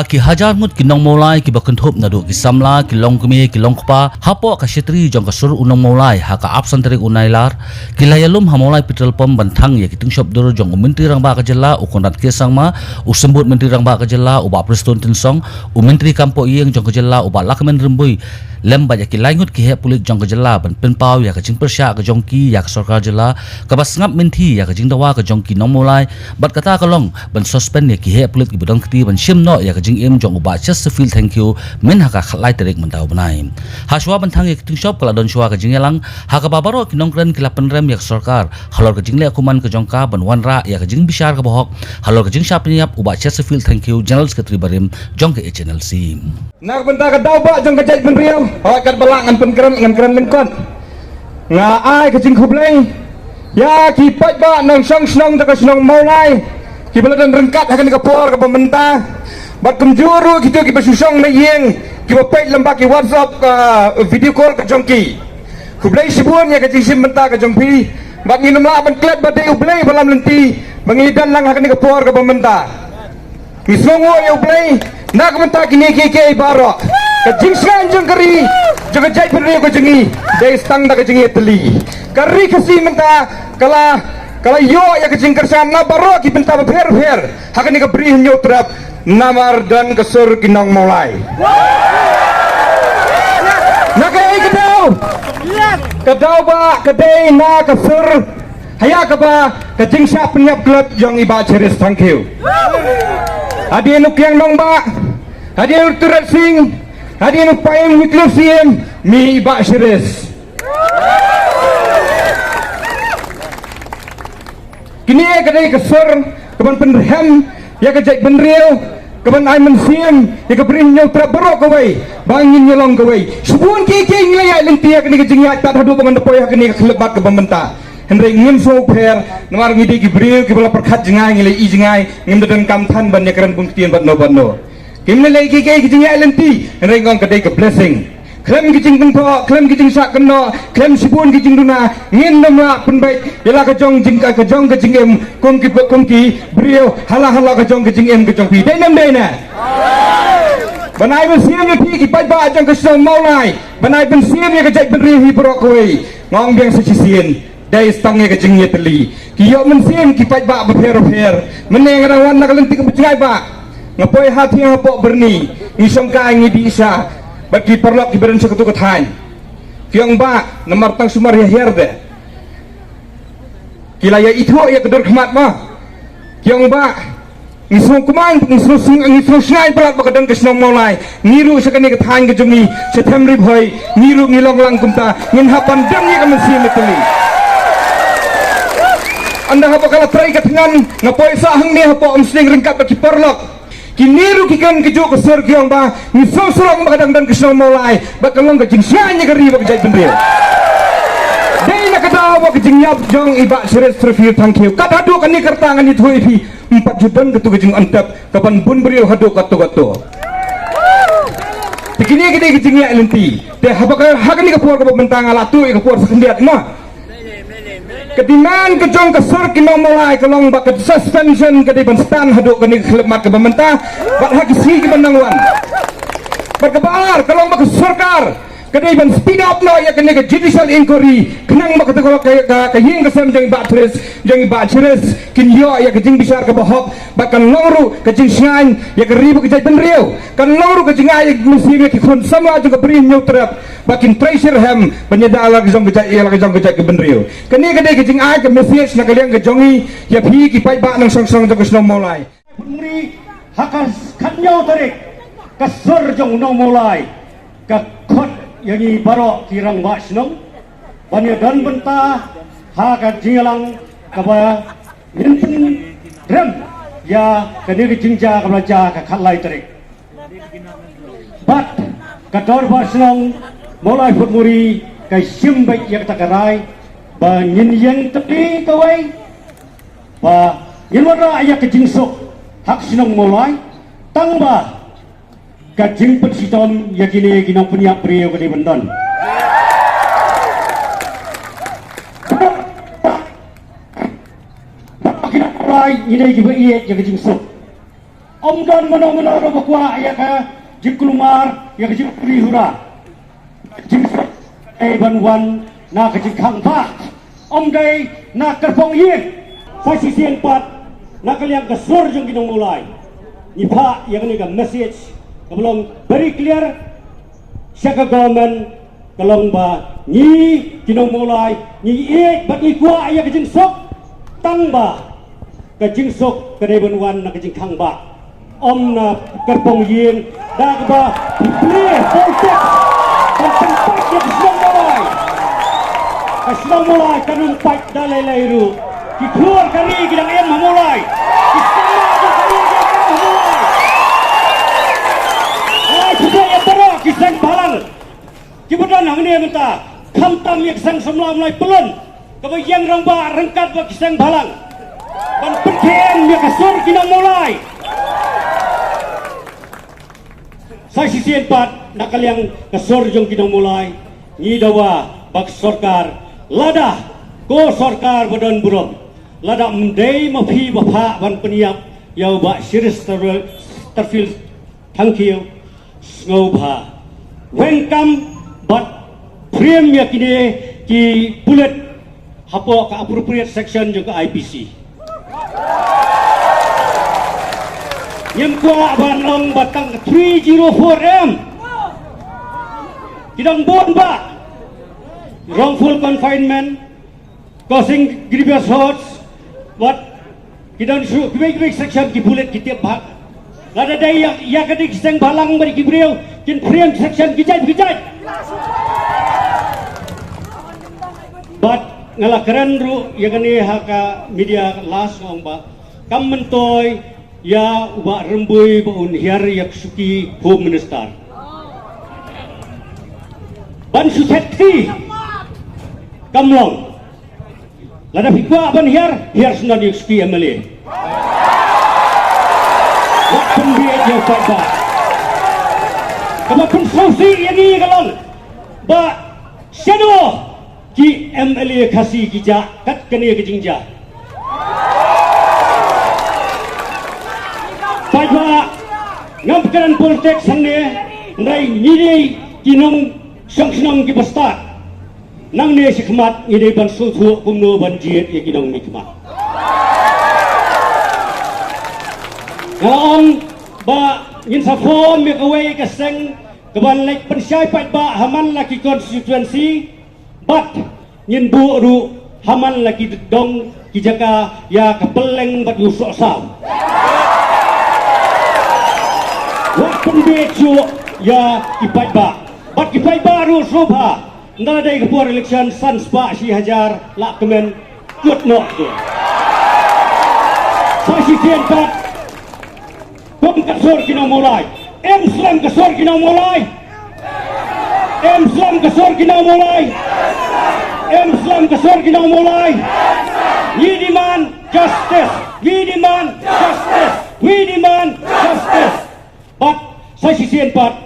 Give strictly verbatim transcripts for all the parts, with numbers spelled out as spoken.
Ki hajar ngut ki nong Mawlai kiba kynthup naduh ki samla, ki longkmie, ki longkpa hapoh ka shatri jong ka sur u nong Mawlai ha ka arphew san tarik u Nailar ki la ïalum ha Mawlai Petrol Pump ban thang ïa ki tyngshop dur jong u Myntri Rangbah ka jylla u Conrad K Sangma, u Symbud Myntri Rangbah ka jylla u Bah Prestone Tynsong, u Myntri Kam Pohïing jong ka jylla u Bah Lahkmen Rymbui, lem bad ïa ki lai ngut ki heh pulit jong ka jylla ban pynpaw ïa ka jingpyrshah ka jong ki ïa ka sorkar jylla kaba sngap mynthi ïa ka jingdawa ka jong ki nong Mawlai, bad kata ka long ban suspend ïa ki heh pulit kiba don kti ban shim noh ïa ka jingim jong u Bah Chesterfield Thangkhiew myn ha ka khatlai tarik mynta u bnai. Ha shuwa ban thang ïa ki tyngshop ka la don shuwa ka jingïalang ha kaba baroh ki nongkren ki la pynrem ïa ka sorkar halor ka jingleh kuman ka jong ka ban wanrah ïa ka jingbishar kaba hok halor ka jingshah pynïap u Bah Chesterfield Thangkhiew, General Secretary barim jong ka H N L C. Na ka bynta ka daw ba jong ka jaitbynriew, hooid katba lah ngan pynkren, ngan kren lyngkot. Nga ai ka jingkhublei ïa ki paidbah nongshong shnong jong ka shnong Mawlai kiba la don ryngkat ha kane ka por kaba mynta. Bad kumjuh ruh kito kiba shu shong na ïing kiba peit lyngba ki WhatsApp, ah, video call ka jong ki. Khublei shibun ïa ka jingshim bynta ka jong phi. Bad ngin ym lah ban klet ba dei U Blei ba lam lynti ba ngi don lang ha kane ka por kaba mynta. Ngi sngewnguh ïa U Blei na ka bynta kine kiei kiei baroh. Ka jingshngaiñ jong ka ri, jong ka jaitbynriew ka jong ngi, dei tang da ka jingïatylli. Ka ri Khasi mynta ka la, ka la ïoh ïa ka jingkyrshan na baroh ki bynta bapher bapher ha kane ka Bri Hynñiewtrep. Namar don ka sur ki nong Mawlai. Na kaei ka daw? Ka daw ba ka dei na ka sur ha ïa kaba ka jingshah pynïap klet jong i Bah Cheris Thangkhiew. Hadien u Kiang Nangbah, hadien u Tyrot Sing, hadien u Paiem Wycliffe Syiem, mih i Bah Cheris. Kine ka dei ka sur kaban pynrhem ïa ka jaitbynriew, kaban ai mynsiem ïa ka Bri Hynñiewtrep baroh kawei ba ngin ïa long kawei. Shibun kiei kiei ngi la ïaid lynti ïa kane ka jingïaid tat haduh ba ngan da poi ha kane ka khyllipmat kaba mynta. Hynrei ngim sngewpher namar ngi dei ki briew kiba la pyrkhat jngai, ngi la i jngai, ngim da donkam than ban ïakren bun ktien bad no bad no. Kim ne lei ki, ki, ki jingïaid lynti, hynrei nga ong ka dei ka blessing. Khlem ki jingkynthoh, khlem ki jingshah kynnoh, khlem shibun ki jingduna, ngin ym lah pynbeit ïa la ka jong jing, ka jong ka jingim kum ki, kum ki briew ha la, ha la ka jong ka jingim ka jong phi. Dei ne ym dei ne? Ban ai mynsiem ïa phi ki paidbah jong ka shnong Mawlai, ban ai mynsiem ïa ka jaitbynriew hi baroh kawei. Nga ong biang sa shisien. Dei tang ïa ka jingïatylli. Ki ïoh mynsiem ki paidbah bapher bapher. Mynne nga dang wan na ka lynti kaba jngai ba nga poi ha thiang hapoh Byrni, ngi shongkai, ngi dih sha bad ki paralok kiba don sha katu ka thaiñ. Ki ong ba namar tang sumar hiar hiar de. Ki la ïa ithuh ïa ka dur khmat ma. Ki ong ba ngi sngew kumne, ngi sngew sng-, ngi sngew shngaiñ palat ba ka don ka shnong Mawlai. Ngi ruh sha kane ka thaiñ ka jong ngi, sha Them Ri Bhoi, ngi ruh ngi long lang kumta, ngin hap ban don ïa ka mynsiem ïatylli. Ynda haba ka la trei ka thngan, nga poi sah hangne hapoh Umsning ryngkat bad ki paralok. Kine ruh ki kren kajuh ka sur, ki ong ba ngi sngew sarong ba ka dang don ka shnong Mawlai, ba ka long ka jingshngaiñ ïa ka ri bad ka jaitbynriew. Dei na ka daw ba ka jingïap jong i Bah Cheris Thangkhiew. Kat haduh kane ka rta ngan ïathuh ïa phi, ym pat ju don katu ka jingïap kaban bun briew haduh kato kato. Te kine ki dei ki jingïaid lynti. Te haba ka, ha kane ka por kaba mynta nga la tuh ïa ka por sa khyndiat ma. Ka demand ka jong ka sur ki nong Mawlai ka long ba ka suspension ka dei ban stop haduh kane ka khyllipmat kaba mynta bad ha ki sngi kiban nang wan. Bad kaba ar ka long ba ka sorkar ka dei ban speed up noh ïa kane ka judicial inquiry, khnang ba kata ka, ka, ka, ka ïing ka sem jong i Bah Cheris, jong i Bah Cheris, kin ïoh ïa ka jingbishar kaba hok, bad kan long ruh ka jingshngaiñ ïa ka ri bad ka jaitbynriew. Kan long ruh ka jingai mynsiem ïa ki khun samla jong ka Bri Hynñiewtrep, ba kin trei shitrhem ban ïada ïa la ka jong ka jait, ïa la ka jong ka jait ka bynriew. Kane ka dei ka jingai ka message na ka liang ka jong ngi ïa phi ki paidbah nongshong shnong jong ka shnong Mawlai. Phunmri, ha ka khathynñiew tarik, ka sur jong u nong Mawlai ka khot ïa ngi baroh ki rangbah shnong ban ïadon bynta ha ka jingïalang kaba ngin pynrem ïa kane ka jingjia kaba la jia ha ka khatlai tarik. Bad ka dorbar shnong Mawlai Phunmri ka shim beit ïa kata ka rai ba ngin ïeng tylli kawei ba ngin wanrah ïa ka jingsuk ha ka shnong Mawlai, tang ba ka jingpynshitom ïa kine ki nongpynïap briew ka dei ban don. Ki nong Mawlai ngi dei kiba ïeit ïa ka jingsuk. Ym don mano mano ruh ba kwah ïa ka jingkulmar, ïa ka jingpyrshah hura. Jingsuk ka dei ban wan na ka jingkhang ba, ym dei na kyrpong ïing. Sa shisien pat, na ka liang ka sur jong ki nong Mawlai, ngi phah ïa kane ka message kaba long very clear sha ka government, ka long ba ngi ki nong Mawlai ngi ïeit bad ngi kwah ïa ka jingsuk, tang ba ka jingsuk ka dei ban wan na ka jingkhang ba, ym na kyrpong ïing. Da kaba plie politics ban pynpait ïa ka shnong Mawlai. Ka shnong Mawlai kan ym pait da lei lei ruh. Ki khur ka ri ki dang im ha Mawlai. Ki seng ka ri ki dang im ha Mawlai. Ai, ki dang im baroh ki seng bhalang. Kiba don hangne mynta, khamtam ïa ka seng samla Mawlai Pyllun kaba ïeng rangbah ryngkat bad ki seng bhalang ban pynkheiñ ïa ka sur ki nong Mawlai. Sa shisien pat na ka liang ka sur jong ki nong Mawlai, ngi dawa ba ka sorkar, lada ko sorkar ba don burom, lada ym dei ma phi ba phah ban pynïap ïa u Bah Shirish Tarfil Thangkhiew, sngewbha weng kam bad frame ïa kine ki pulit hapoh ka appropriate section jong ka I P C. Ngim kwah ban ong ba tang three zero four M. Ki dang bun bah, wrongful confinement, causing grievous hurts, bad ki don shuh kiwei kiwei section ki pulit ki tip bha. Lada dei ïa, ïa ka dei ki seng bhalang bad ki briew, kin frame section ki jait ki jait. Bad nga la kren ruh ïa kane ha ka media last, nga ong ba kam myntoi ïa u Bah Rymbui ba un hiar ïa ka shuki Home Minister. Ban shu set free kam long. Lada phi kwah ban hiar, hiar shen ïa u shuki M L A. Wat pynbieit ïa u paidbah. Kaba pynsngewsih ïa ngi ka long ba shano ki M L A Khasi ki jah kat kane ka jingjia. Paidbah, ngam kren politics hangne, hynrei ngi dei ki nongshong shnong kiba stad. Nangne shakhmat ngi dei ban sngewthuh kumno ban jied ïa ki nongmihkhmat. Nga la ong ba ngin sa form ïa kawei ka seng kaban leit pynshai paidbah ha man la ki constituency, bad ngin buh ruh ha man la ki dong ki jaka ïa ka pylleng bad u sohsaw. Wat pynbieit shuh ïa ki paidbah. Bad ki paidbah ruh sngewbha. Ynda la dei ka por election san spah shi hajar lah kmen kut noh tu. Sa shisien pat, kum ka sur ki nong Mawlai. Em slem ka sur ki nong Mawlai. Em slem ka sur ki nong Mawlai. Em slem ka sur ki nong Mawlai. We demand justice. We demand justice. We demand justice. Bad sa shisien pat,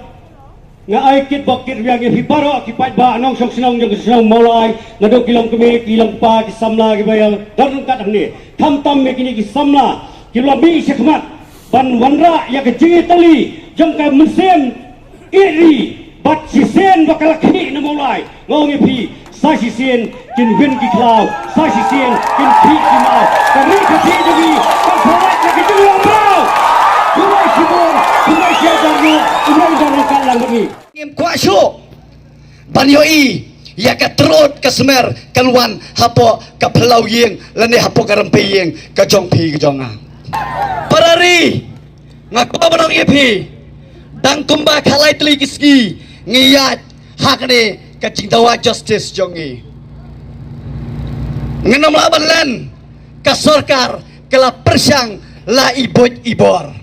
nga ai kit bok kit riang ïa phi baroh ki paidbah nongshong shnong jong ka shnong Mawlai, naduh ki longkmie, ki longpa, ki samla kiba ïadon ryngkat hangne. Khamtam ïa kine ki samla kiba la mih shakhmat ban wanrah ïa ka jingïatylli jong ka mynsiem ïeit ri bad shisien ba ka la khih na Mawlai. Nga ong ïa phi, sa shisien kin win ki khlaw, sa shisien kin khih ki maw. Ka ri ka thih jong ngi kan pynlait na ki jinglong mraw. Kumba shibun, kumba shi hajar ngut, kumba hajar ngut ka lang bad ngi. Ngim kwah shuh ban ïohi ïa ka trud ka smer kan wan hapoh ka phyllaw ïing lane hapoh ka rympei ïing ka jong phi ka jong nga. Para ri, nga kwah ban ong ïa phi, dang kumba khatlai tylli ki sngi ngi ïaid ha kane ka jingdawa justice jong ngi. Ngin ym lah ban len, ka sorkar ka la pyrshang la i buit i bor.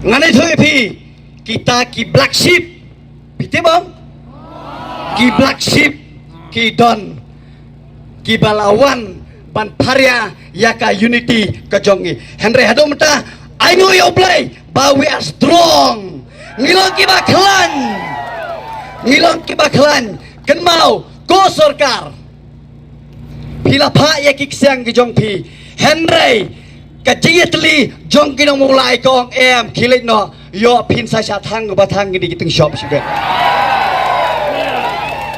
Ngan ïathuh ïa phi, kita ki black sheep, phi tip ong? Ki black sheep ki don kiba la wan ban pharia ïa ka unity ka jong ngi. Hynrei haduh mynta, ainguh ïa U Blei ba we are strong. Ngi long kiba khlaiñ. Ngi long kiba khlaiñ. Kynmaw, ko sorkar, phi la phah ïa ki ksiang ki jong phi. Hynrei Ka jingïatylli jong ki nong Mawlai ka ong em, khie leit noh, ïoh phin sa shah thang ba thang kine ki tyngshop shibit.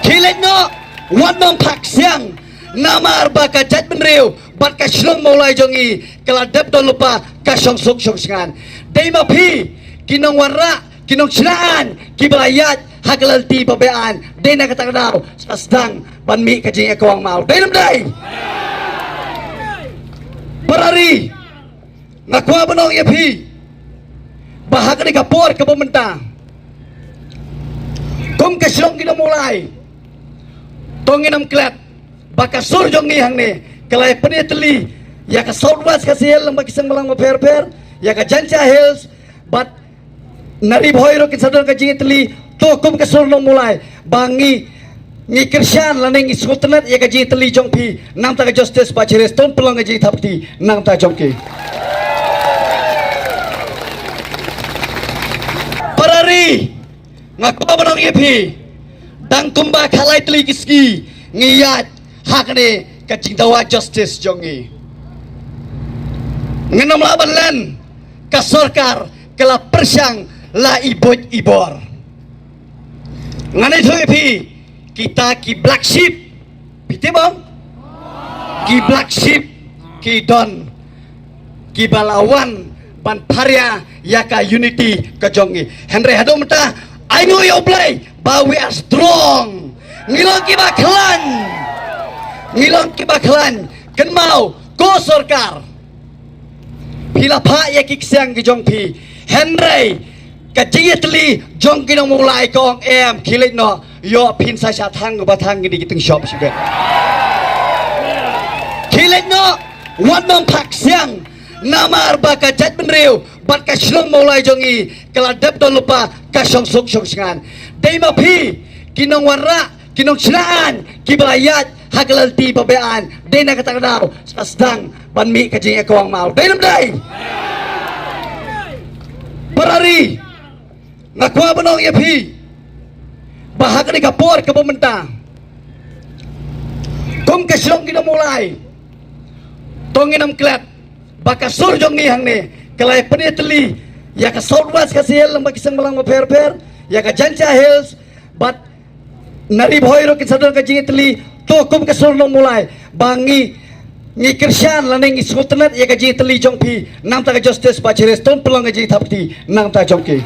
Khie leit noh, wat nym phah ksiang, namar ba ka jaitbynriew bad ka shnong Mawlai jong ngi ka la dep don lypa ka shongsuk shongshngaiñ. Dei ma phi ki nongwanrah, ki nongshna aiñ kiba la ïaid ha ka lynti ba beaiñ, dei na kata ka daw sa sdang ban mih ka jingïakawang maw, dei ne ym dei? Para ri, nga kwah ban ong ïa phi ba ha kane ka por kaba mynta, kum ka shnong ki nong Mawlai, to ngin ym klet ba ka sur jong ngi hangne ka la pynïatylli ïa ka South West Khasi Hills lyngba ki seng balang bapher bapher, ïa ka Jaintia Hills, bad na Ri Bhoi ruh kin sa don ka jingïatylli. To kum ka sur nong Mawlai ba ngi, ngi kyrshan lane ngi sngewtynnat ïa ka jingïatylli jong phi, na ka bynta ka justice, ba shisha to pynlong ka jingïathap kti na ka bynta jong ki. Para ri, nga kwah ban ong ïa phi, dang kumba khatlai tylli ki sngi ngi ïaid ha kane ka jingdawa justice jong ngi. Ngin ym lah ban len, ka sorkar ka la pyrshang la i buit i bor. Ngan ïathuh ïa phi, kita ki black sheep, phi tip ong? Ki black sheep ki don kiba la wan ban pharia ïa ka unity ka jong ngi. Hynrei haduh mynta, ai nguh ïa U Blei ba we are strong. Ngi long kiba khlaiñ. Ngi long kiba khlaiñ. Kynmaw, ko sorkar, phi la phah ïa ki ksiang ki jong phi, hynrei ka jingïatylli jong ki nong Mawlai ka ong em, khie leit noh, ïoh phin sa shah thang ba thang kine ki tyngshop shibit. Khie leit noh, wat nym phah ksiang, namar ba ka jaitbynriew bad ka shnong Mawlai jong ngi ka la dep don lypa ka shongsuk shongshngaiñ. Dei ma phi ki nongwanrah, ki nongshna aiñ kiba la ïaid ha ka lynti ba beaiñ, dei na kata ka daw sa sdang ban mih ka jingïakawang maw, dei ne ym dei? Para ri, nga kwah ban ong ïa phi ba ha kane ka por kaba mynta, kum ka shnong ki nong Mawlai, to ngin ym klet ba ka sur jong ngi hangne ka la pynïatylli ïa ka South West Khasi Hills lyngba ki seng balang bapher bapher, ïa ka Jaintia Hills, bad na Ri Bhoi ruh kin sa don ka jingïatylli. To kum ka sur nong Mawlai ba ngi, ngi kyrshan lane ngi sngewtynnat ïa ka jingïatylli jong phi, na ka bynta ka justice, ba shisha to pynlong ka jingïathap kti na ka bynta jong ki.